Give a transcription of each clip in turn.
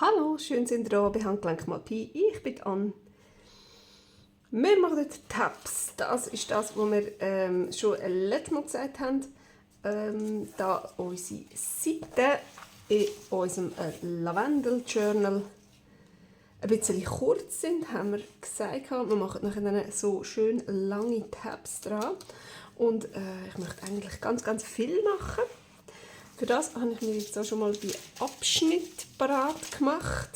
Hallo, schön sind ihr da bei Handgelenk mal Pi. Ich bin Anne. Wir machen heute Tabs. Das ist das, was wir schon letztes Mal gesagt haben. Da unsere Seiten in unserem Lavendel Journal ein bisschen kurz sind, haben wir gesagt, wir machen nachher so schön lange Tabs dran. Und ich möchte eigentlich ganz viel machen. Für das habe ich mir jetzt auch schon mal die Abschnitte parat gemacht.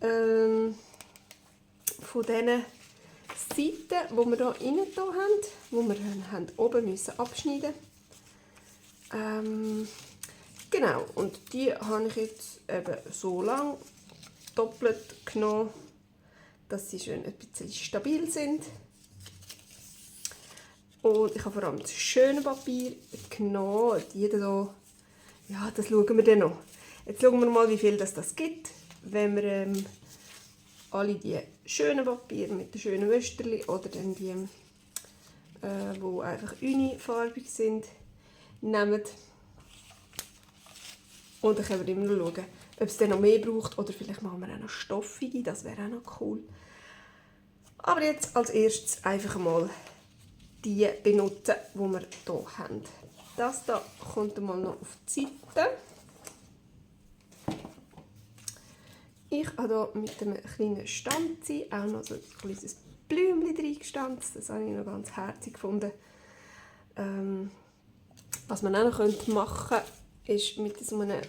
Von diesen Seiten, die wir hier rein haben, die wir oben müssen abschneiden mussten. Genau, und die habe ich jetzt eben so lang doppelt genommen, dass sie schön ein bisschen stabil sind. Und ich habe vor allem das schöne Papier genommen, die hier. Ja, das schauen wir dann noch. Jetzt schauen wir mal, wie viel das gibt, wenn wir alle die schönen Papiere mit den schönen Müsterchen oder dann die, die einfach unifarbig sind, nehmen. Und dann können wir immer noch schauen, ob es dann noch mehr braucht oder vielleicht machen wir auch noch stoffige, das wäre auch noch cool. Aber jetzt als erstes einfach mal die benutzen, die wir hier haben. Das hier kommt mal noch auf die Seite. Ich habe hier mit einem kleinen Stanzi auch noch so ein kleines Blümchen reingestanzt. Das habe ich noch ganz herzig gefunden. Was man auch noch machen könnte, ist mit so einem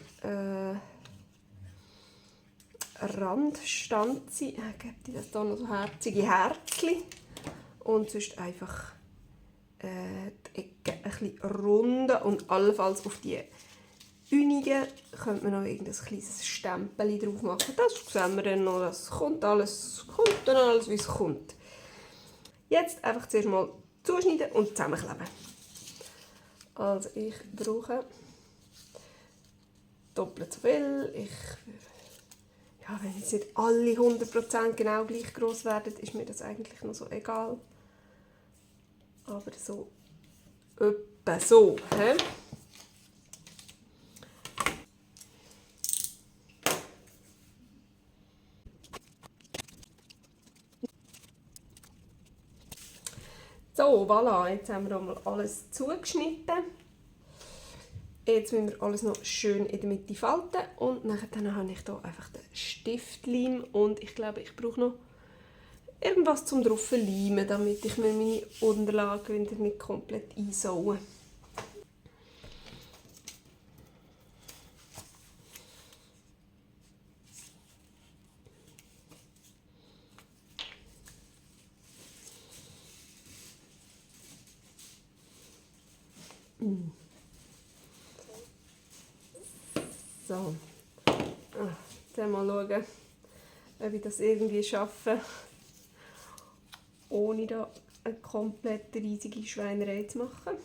Randstanzi, gibt das hier noch so herzige Herzchen. Und sonst einfach die Ecken ein bisschen runden und allenfalls auf die Unigen könnte man noch irgendein kleines Stempel drauf machen. Das sehen wir dann noch. Das kommt dann alles, wie es kommt. Jetzt einfach zuerst mal zuschneiden und zusammenkleben. Also ich brauche doppelt so viel. Wenn jetzt nicht alle 100% genau gleich groß werden, ist mir das eigentlich noch so egal. Aber so etwa so. He? So, voilà, jetzt haben wir einmal alles zugeschnitten. Jetzt müssen wir alles noch schön in der Mitte falten. Und dann habe ich hier einfach den Stiftleim. Und ich glaube, ich brauche noch irgendwas zum drauf verleimen, damit ich mir meine Unterlagen wieder nicht komplett einsaue. So, jetzt mal schauen, ob ich das irgendwie schaffe, ohne da eine komplett riesige Schweinerei zu machen.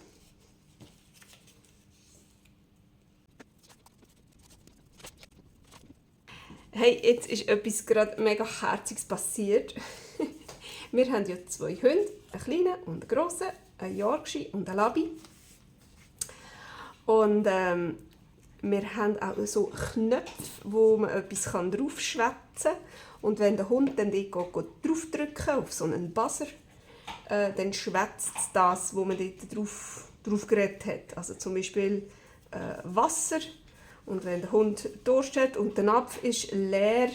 Hey, jetzt ist etwas gerade mega Herziges passiert. Wir haben ja 2 Hunde, einen kleinen und einen grossen, einen Yorkshire und einen Labi. Und wir haben auch so Knöpfe, wo man etwas draufschwätzen kann. Und wenn der Hund dann dort draufdrückt, auf so einen Buzzer, dann schwätzt es das, wo man dort drauf geredet hat. Also zum Beispiel Wasser. Und wenn der Hund Durst hat und der Napf ist leer,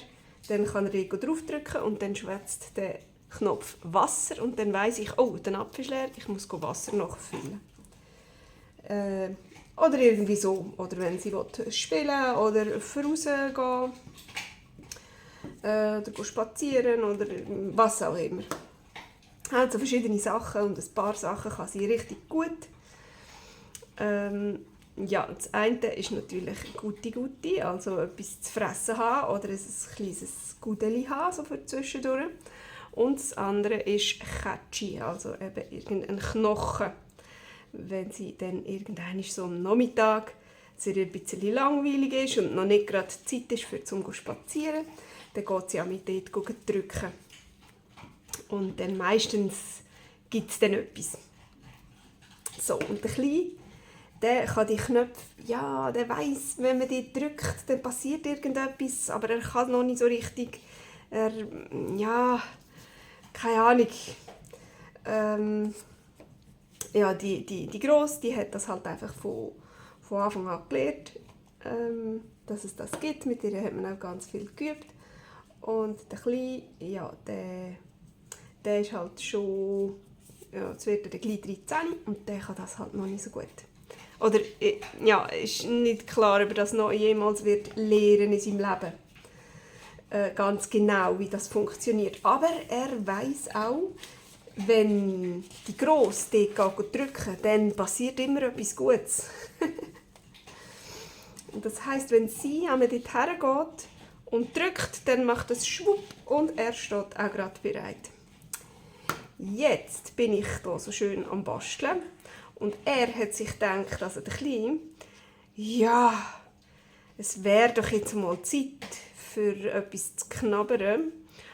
dann kann er dort draufdrücken und dann schwätzt der Knopf Wasser. Und dann weiss ich, oh, der Napf ist leer, ich muss Wasser nachfüllen. Oder irgendwie so. Oder wenn sie spielen oder rausgehen oder spazieren oder was auch immer. Also verschiedene Sachen und ein paar Sachen kann sie richtig gut. Ja, das eine ist natürlich Guti, also etwas zu fressen haben oder ein kleines Gudeli haben, so für zwischendurch. Und das andere ist Kätschi, also eben irgendein Knochen. Wenn sie dann irgendwann so am Nachmittag ein bisschen langweilig ist und noch nicht gerade Zeit ist, zum Spazieren, dann geht sie auch mit dort drücken. Und dann meistens gibt es dann etwas. So, und der Kleine, der kann die Knöpfe, ja, der weiss, wenn man die drückt, dann passiert irgendetwas, aber er kann noch nicht so richtig, ja, keine Ahnung. Ja, die Grosse, die hat das halt einfach von Anfang an gelernt, dass es das gibt. Mit ihr hat man auch ganz viel geübt. Und der Kleine, ja, der ist halt schon, ja, jetzt wird er gleich 13 und der kann das halt noch nicht so gut. Oder, ja, ist nicht klar, ob er das noch jemals wird lernen in seinem Leben. Ganz genau, wie das funktioniert. Aber er weiss auch, wenn die Grosse dort drücken, dann passiert immer etwas Gutes. Das heisst, wenn sie dort hergeht und drückt, dann macht es schwupp und er steht auch gerade bereit. Jetzt bin ich hier so schön am Basteln und er hat sich gedacht, also der Kleine, ja, es wäre doch jetzt mal Zeit für etwas zu knabbern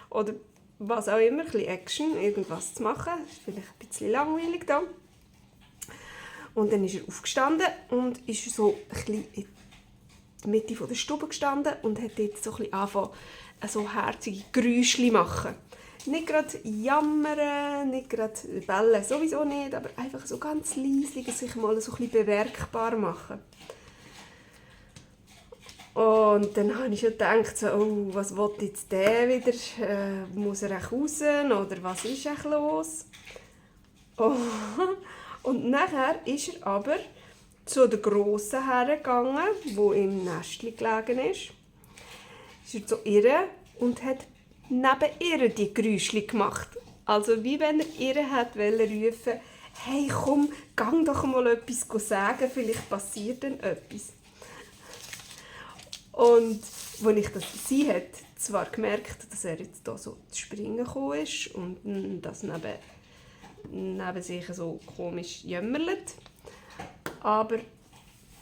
oder was auch immer, ein bisschen Action, irgendwas zu machen. Das ist vielleicht ein bisschen langweilig da. Und dann ist er aufgestanden und ist so ein bisschen in der Mitte der Stube gestanden und hat dort so ein bisschen angefangen, so herzige Geräusche zu machen. Nicht gerade jammern, nicht gerade bellen, sowieso nicht, aber einfach so ganz leise sich mal so ein bisschen bemerkbar machen. Und dann habe ich schon gedacht, so, oh, was will jetzt der wieder? Muss er auch raus oder was ist eigentlich los? Oh. Und nachher ist er aber zu der Grossen hergegangen, die im Nestchen gelegen ist. Ist er zu ihr und hat neben ihr die Geräusche gemacht. Also wie wenn er ihr hat rufen, hey komm, gang doch mal etwas sagen, vielleicht passiert dann etwas. Und als ich das sie hat zwar gemerkt, dass er jetzt hier so zu springen gekommen ist und das neben sich so komisch jämmerlet, aber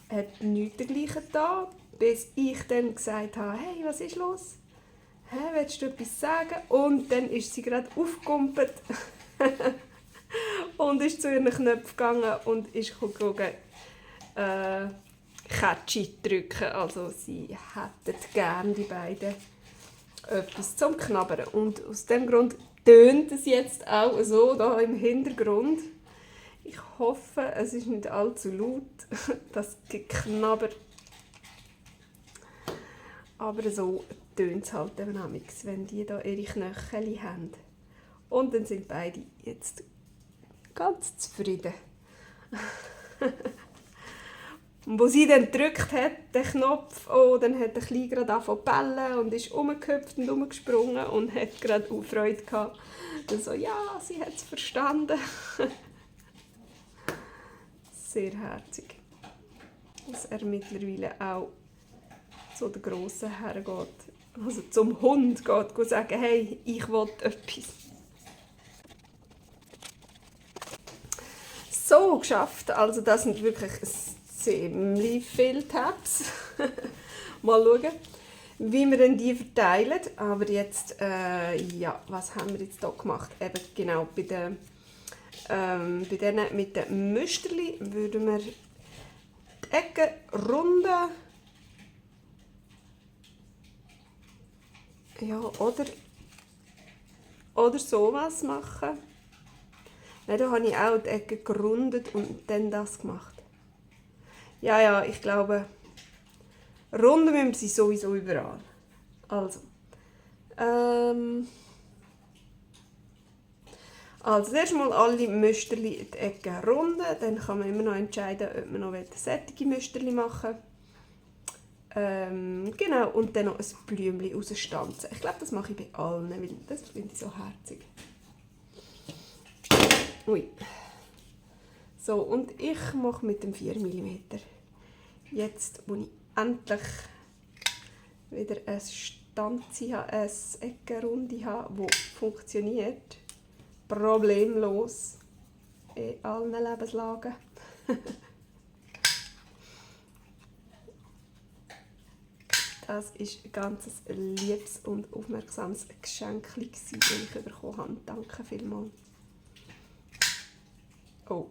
er hat nichts dergleichen getan, bis ich dann gesagt habe, hey, was ist los? Hey, willst du etwas sagen? Und dann ist sie gerade aufgekumpelt und ist zu ihren Knöpfen gegangen und ist gegangen, Catchy drücken. Also sie hätten gerne die beiden etwas zum Knabbern. Und aus dem Grund tönt es jetzt auch so da im Hintergrund. Ich hoffe, es ist nicht allzu laut, das Geknabber. Aber so tönt es halt eben manchmal, wenn die da ihre Knöchel haben. Und dann sind beide jetzt ganz zufrieden. Und als sie dann gedrückt hat, den Knopf, oh, dann hat der Kleine gerade angefangen zu bellen und ist rumgehüpft und rumgesprungen und hat gerade auch Freude gehabt. Dann so, ja, sie hat es verstanden. Sehr herzig. Dass er mittlerweile auch zu der Grossen hergeht. Also zum Hund geht und sagen, hey, ich will etwas. So, geschafft. Also das sind wirklich ziemlich viele Tabs. Mal schauen, wie wir denn die verteilen. Aber jetzt, ja, was haben wir jetzt hier gemacht? Eben genau, bei denen mit den Müsterli würden wir die Ecken runden. Ja, oder sowas machen. Nein, da habe ich auch die Ecke gerundet und dann das gemacht. Ja, ich glaube, runden müssen wir sie sowieso überall. Also, zuerst mal alle Müsterli in die Ecke runden. Dann kann man immer noch entscheiden, ob man noch sättige Müsterli machen will. Genau, und dann noch ein Blümchen rausstanzen. Ich glaube, das mache ich bei allen, weil das finde ich so herzig. Ui. So, und ich mache mit dem 4 mm. Jetzt, wo ich endlich wieder eine Stanze habe, eine Eckenrunde habe, die funktioniert, problemlos in allen Lebenslagen. Das war ein ganz liebes und aufmerksames Geschenk, das ich bekommen habe. Danke vielmals. Oh,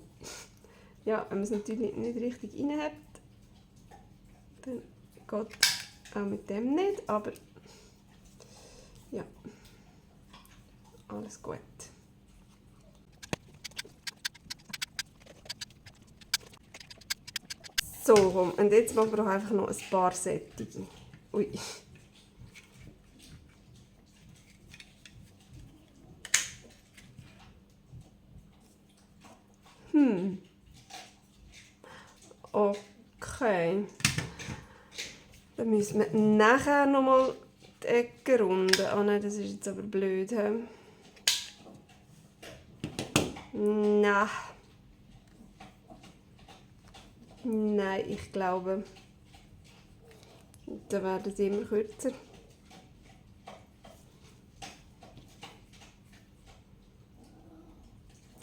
Ja, wenn man es natürlich nicht richtig reinhabt, dann geht auch mit dem nicht, aber ja, alles gut. So, komm, und jetzt machen wir doch einfach noch ein paar Sättige. Ui. Okay. Dann müssen wir nachher nochmal die Ecke runden. Ah nein, das ist jetzt aber blöd. He? Nein. Nein, ich glaube, dann werden sie immer kürzer.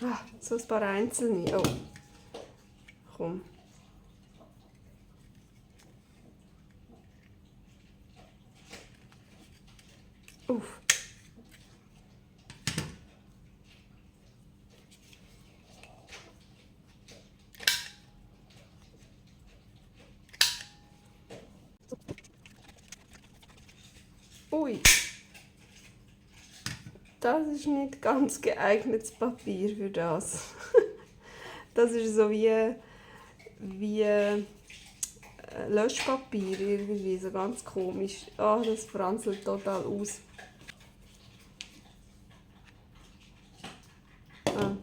Ah, so ein paar einzelne. Oh. Komm. Uff. Ui. Das ist nicht ganz geeignetes Papier für das. Das ist so wie Löschpapier irgendwie, so ganz komisch. Ah, das franzelt total aus. Ah.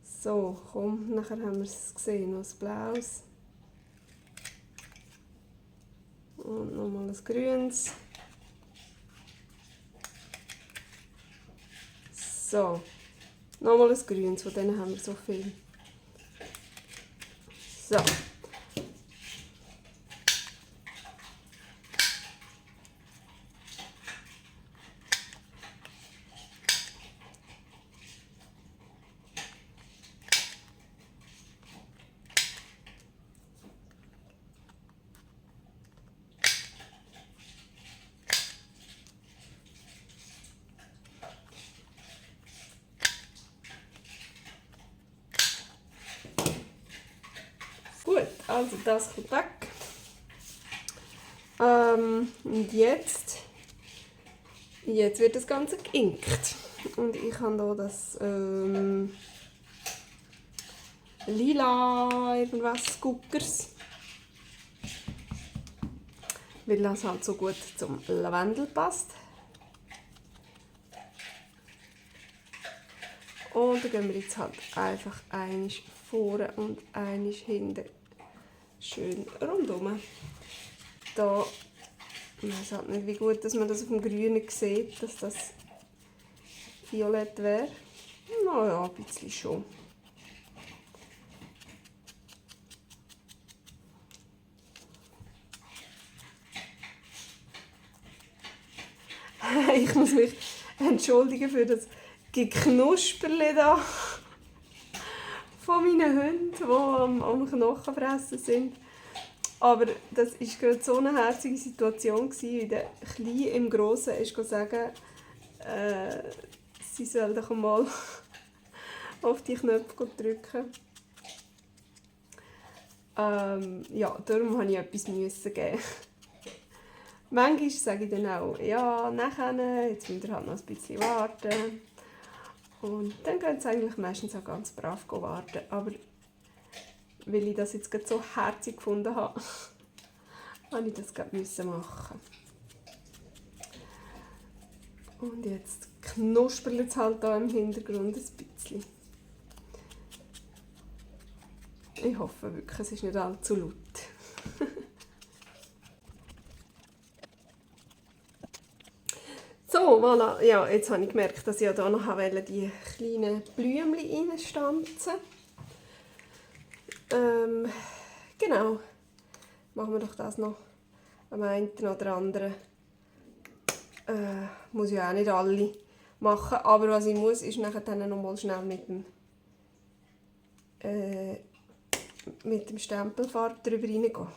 So, komm, nachher haben wir es gesehen, noch ein blaues. Und nochmal ein grünes. So, nochmal ein grünes, von denen haben wir so viel. So. Gut, also das kommt weg. Und jetzt wird das Ganze geinkt. Und ich habe hier das lila irgendwas Guckers. Weil das halt so gut zum Lavendel passt. Und dann gehen wir jetzt halt einfach einmal vorne und einmal hinten schön rundum. Da, ich weiß halt nicht, wie gut dass man das auf dem Grünen sieht, dass das violett wäre. Naja, ein bisschen schon. Ich muss mich entschuldigen für das Geknusperle da von meinen Hunden, die am Knochen fressen sind. Aber das war gerade so eine herzige Situation, wie der Kleine im Grossen ist sagen, sie soll doch mal auf die Knöpfe drücken. Ja, darum musste ich etwas geben. Manchmal sage ich dann auch, ja, nachher, jetzt müsst ihr halt noch ein bisschen warten. Und dann gehen sie eigentlich meistens auch ganz brav warten. Aber weil ich das jetzt gerade so herzig gefunden habe, musste ich das gerade machen. Und jetzt knuspert es halt da im Hintergrund ein bisschen. Ich hoffe wirklich, es ist nicht allzu laut. So, voilà. Ja, jetzt habe ich gemerkt, dass ich hier noch die kleinen Blümchen reinstanzen. Genau. Machen wir doch das noch am einen oder anderen. Muss ja auch nicht alle machen, aber was ich muss, ist nachher dann noch mal schnell mit dem Stempelfarbe drüber reingehen.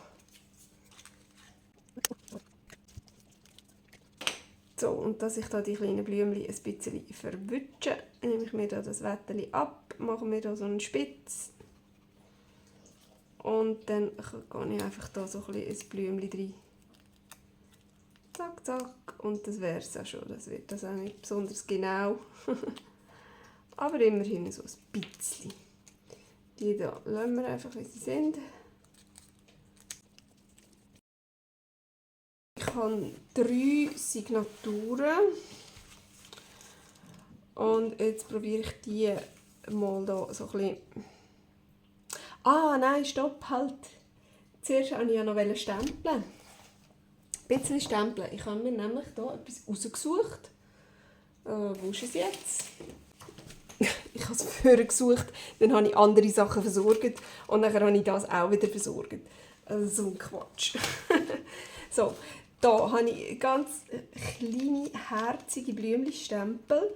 Und dass ich da die kleinen Blümchen ein bisschen verwünsche, nehme ich mir da das Wätteli ab, mache mir da so einen Spitz. Und dann gehe ich einfach da so ein bisschen ein Blümchen rein. Zack, zack. Und das wäre es auch schon. Das wird das auch nicht besonders genau. Aber immerhin so ein bisschen. Die hier lassen wir einfach, wie sie sind. Ich habe 3 Signaturen. Und jetzt probiere ich die mal hier so ein bisschen... Ah, nein, stopp, halt. Zuerst wollte ich ja noch stempeln. Ein bisschen stempeln. Ich habe mir nämlich hier etwas rausgesucht. Wo ist es jetzt? Ich habe es vorher gesucht, dann habe ich andere Sachen versorgt und dann habe ich das auch wieder versorgt. Also so ein Quatsch. So, da habe ich ganz kleine, herzige Blümchenstempel,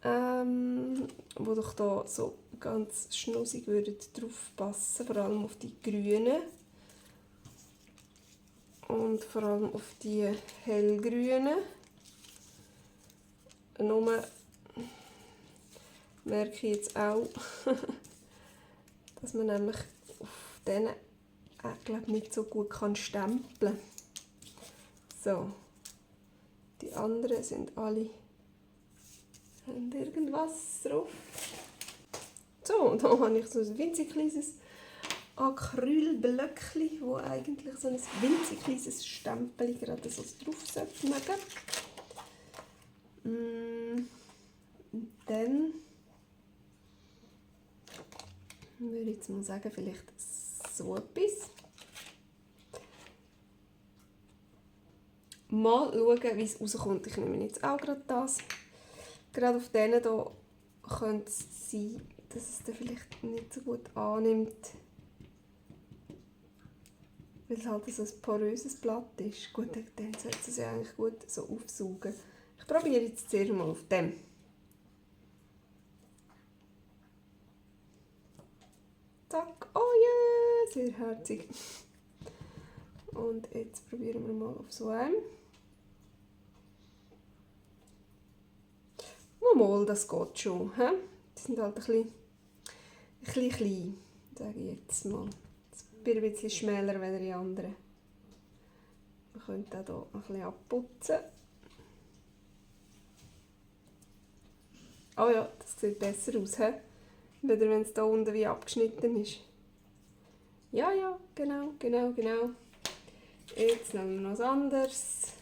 wo doch da so ganz schnussig drauf passen, vor allem auf die grünen und vor allem auf die hellgrünen. Nur merke ich jetzt auch, dass man nämlich auf denen nicht so gut stempeln kann. So, die anderen sind alle, haben irgendwas drauf. So, da habe ich so ein winzig kleines Acrylblöckchen, wo eigentlich so ein winzig kleines Stempel gerade so drauf sollte machen. Und dann würde ich jetzt mal sagen, vielleicht so etwas. Mal schauen, wie es rauskommt. Ich nehme jetzt auch gerade das. Gerade auf denen hier könnte es sein, dass es dann vielleicht nicht so gut annimmt. Weil es halt so ein poröses Blatt ist. Gut, dann sollte es ja eigentlich gut so aufsaugen. Ich probiere jetzt zuerst mal auf dem. Zack, oh ja, sehr herzig. Und jetzt probieren wir mal auf so einem. Mal, das geht schon. He? Die sind halt ein bisschen klein, sage ich jetzt mal. Ich bin ein bisschen schmäler als die anderen. Man könnte auch hier ein bisschen abputzen. Oh ja, das sieht besser aus, he? Weder wenn es hier unten wie abgeschnitten ist. Ja, ja, genau. Jetzt nehmen wir noch was anderes.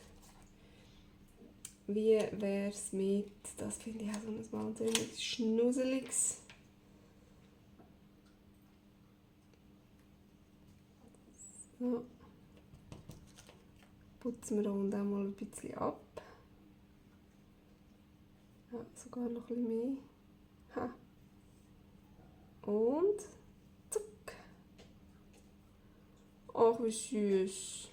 Wie wäre es mit, das finde ich auch so ein wahnsinnig schnusseliges. So. Putzen wir hier unten auch mal ein bisschen ab. Ja, sogar noch ein bisschen mehr. Ha. Und zack. Ach, wie süß.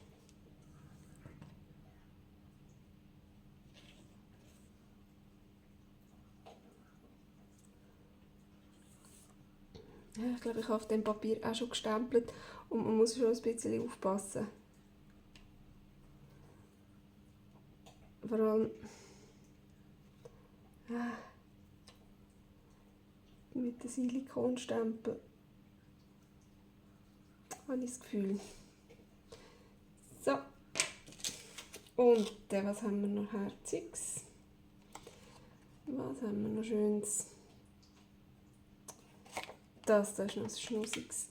Ja, ich glaube, ich habe auf dem Papier auch schon gestempelt und man muss schon ein bisschen aufpassen. Vor allem mit den Silikonstempel habe ich das Gefühl. So. Und dann, was haben wir noch Herziges? Was haben wir noch Schönes? Das ist noch ein Schnussiges.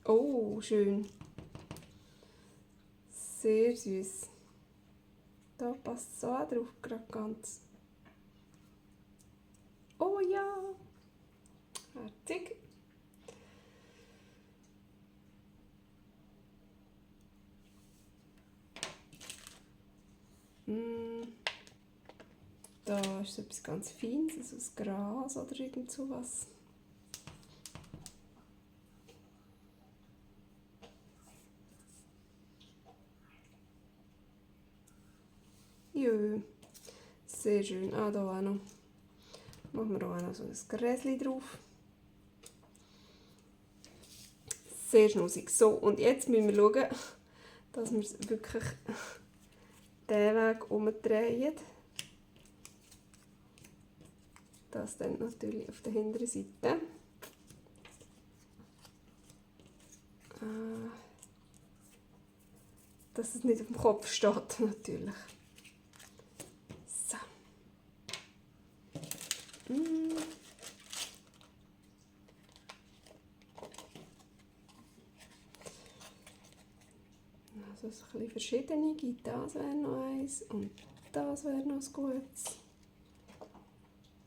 Oh, schön. Sehr süß. Da passt so auch drauf, gerade ganz. Oh ja. Herzig. Da ist etwas ganz Feines, also das Gras oder irgend sowas. Jö, sehr schön. Ah, da auch noch. Machen wir auch noch so ein Gräschen drauf. Sehr schnussig. So, und jetzt müssen wir schauen, dass wir es wirklich diesen Weg umdrehen. Das dann natürlich auf der hinteren Seite. Dass es nicht auf dem Kopf steht, natürlich. So. Also es ein bisschen verschiedene gibt. Das wäre noch eins und das wäre noch ein gutes.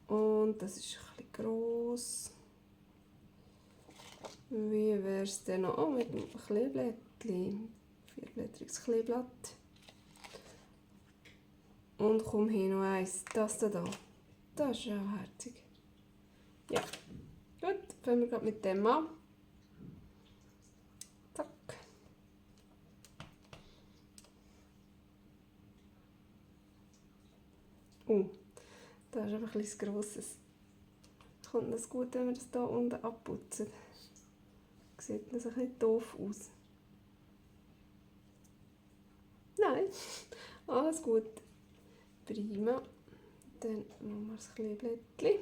Und das ist ein bisschen gross. Wie wäre es denn noch? Oh, mit einem Kleeblättchen. 4-blättriges Kleeblatt. Und komm hier noch eins. Das da. Das ist ja herzig. Ja, gut. Fangen wir gerade mit dem an. Zack. Das ist einfach ein bisschen grosses. Kommt das gut, wenn wir das hier unten abputzen? Sieht das ein bisschen doof aus? Nein, alles gut. Prima. Dann machen wir das Kleeblättchen.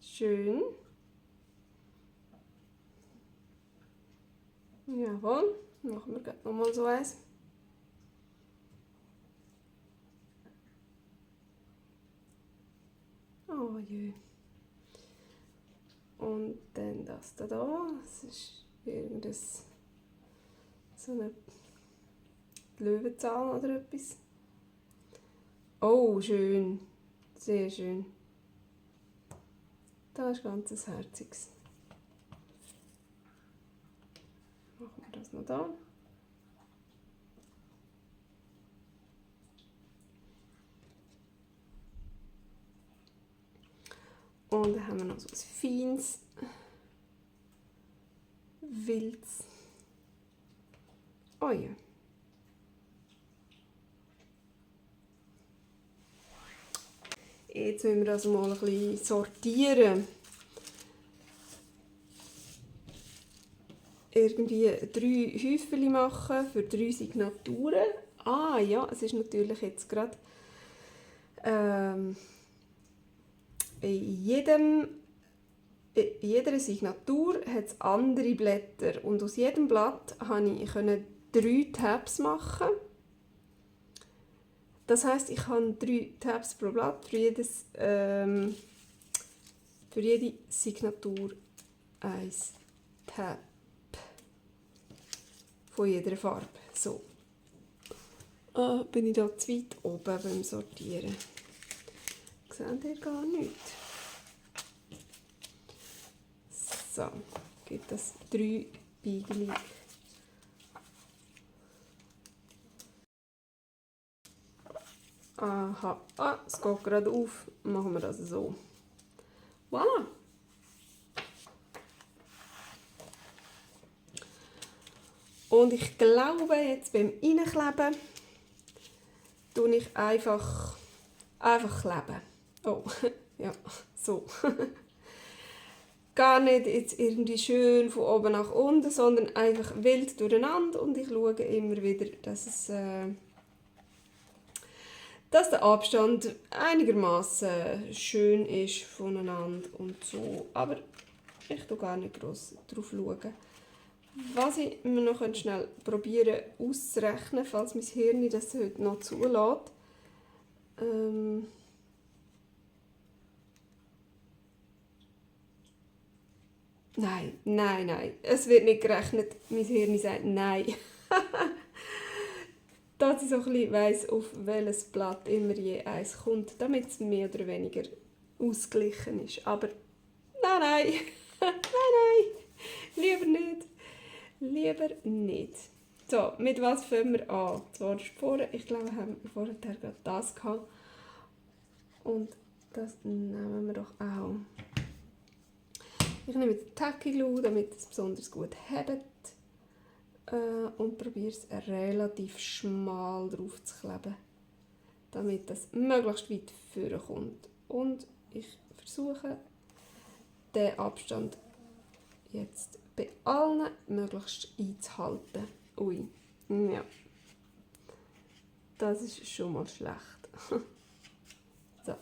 Schön. Jawohl, machen wir gleich nochmal so eins. Oh je. Und dann das da. Das ist irgendein so eine Löwenzahn oder etwas. Oh, schön. Sehr schön. Das ist ganz ein herziges. Machen wir das noch da. Und dann haben wir noch so ein feines, wildes. Oh ja. Jetzt müssen wir das mal ein bisschen sortieren. Irgendwie 3 Häufchen machen für 3 Signaturen. Ah ja, es ist natürlich jetzt gerade in jeder Signatur hat es andere Blätter und aus jedem Blatt konnte ich 3 Tabs machen. Das heisst, ich habe 3 Tabs pro Blatt, für jede Signatur 1 Tab von jeder Farbe. So. Bin ich da zu weit oben beim Sortieren? Seht ihr gar nicht. So, gibt es 3 Beigeli. Aha, es geht gerade auf. Machen wir das so. Voilà. Und ich glaube, jetzt beim Reinkleben tue ich einfach kleben. Oh, ja, so. Gar nicht jetzt irgendwie schön von oben nach unten, sondern einfach wild durcheinander und ich schaue immer wieder, dass der Abstand einigermaßen schön ist voneinander und so. Aber ich tue gar nicht groß drauf schauen. Was ich mir noch schnell probieren auszurechnen, falls mein Hirn das heute noch zulässt. Nein. Es wird nicht gerechnet. Mein Hirn sagt nein. Dass ich so ein bisschen weiss, auf welches Blatt immer je eins kommt, damit es mehr oder weniger ausgeglichen ist. Aber nein. Lieber nicht. So, mit was fangen wir an? Zuerst vorne. Ich glaube, haben wir vorher gerade das gehabt. Und das nehmen wir doch auch. Ich nehme den Tacky Glue, damit es besonders gut hebt und probiere es relativ schmal drauf zu kleben, damit das möglichst weit vorkommt. Und ich versuche, den Abstand jetzt bei allen möglichst einzuhalten. Ui, ja. Das ist schon mal schlecht. So.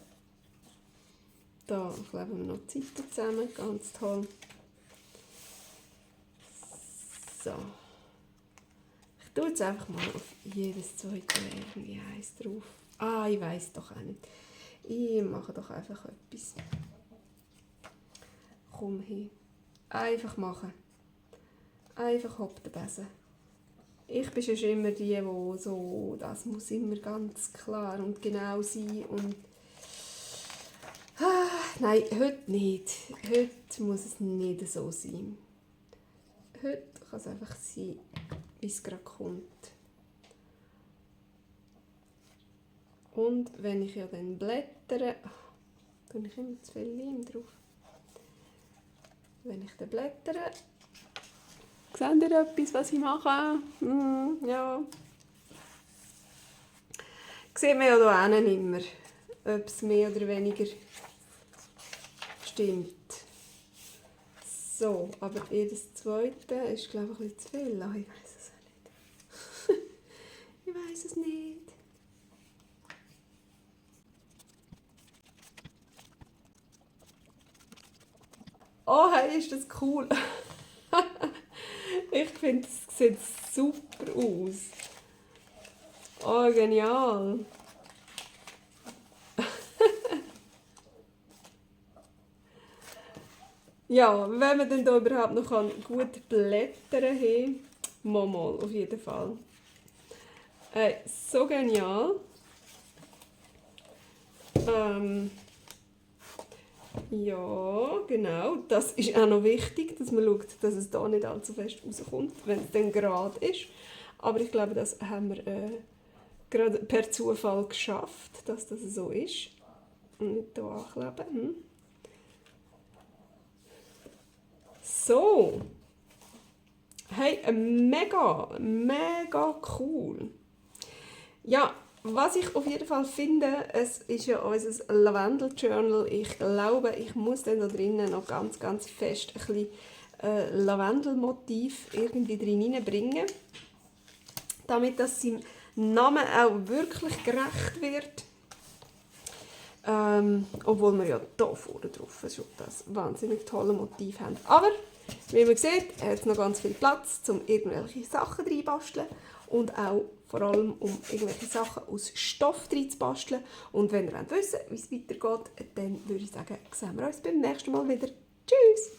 Da kleben wir noch die Seiten zusammen, ganz toll. So. Ich tue jetzt einfach mal auf jedes zweite irgendwie eins drauf. Ah, ich weiss doch auch nicht. Ich mache doch einfach etwas. Komm hin. Einfach machen. Einfach hopp den Besen. Ich bin schon immer die so, das muss immer ganz klar und genau sein. Und nein, heute nicht. Heute muss es nicht so sein. Heute kann es einfach sein, wie es gerade kommt. Und wenn ich ja dann blättere, tue ich immer zu viel Leim drauf. Wenn ich dann blättere, seht ihr etwas, was ich mache? Ja. Sieht man ja hier hinten immer, ob es mehr oder weniger stimmt. So, aber jedes zweite ist, glaube ich, ein bisschen zu viel. Ach, ich weiß es auch nicht. Ich weiß es nicht. Oh, hey, ist das cool. Ich finde, es sieht super aus. Oh, genial. Ja, wenn man dann da überhaupt noch gut blättern kann, mal auf jeden Fall. So genial. Ja, genau. Das ist auch noch wichtig, dass man schaut, dass es da nicht allzu fest rauskommt, wenn es dann gerade ist. Aber ich glaube, das haben wir gerade per Zufall geschafft, dass das so ist. Und nicht hier ankleben. So. Hey, mega cool. Ja, was ich auf jeden Fall finde, es ist ja unser Lavendel Journal. Ich glaube, ich muss dann da drinnen noch ganz fest ein bisschen Lavendelmotiv irgendwie drin bringen, damit das seinem Namen auch wirklich gerecht wird. Obwohl wir ja hier vorne drauf schon das wahnsinnig tolle Motiv haben. Aber, wie man sieht, hat es noch ganz viel Platz, um irgendwelche Sachen reinbasteln und auch vor allem, um irgendwelche Sachen aus Stoff reinzubasteln. Und wenn ihr wissen wollt, wie es weitergeht, dann würde ich sagen, sehen wir uns beim nächsten Mal wieder. Tschüss!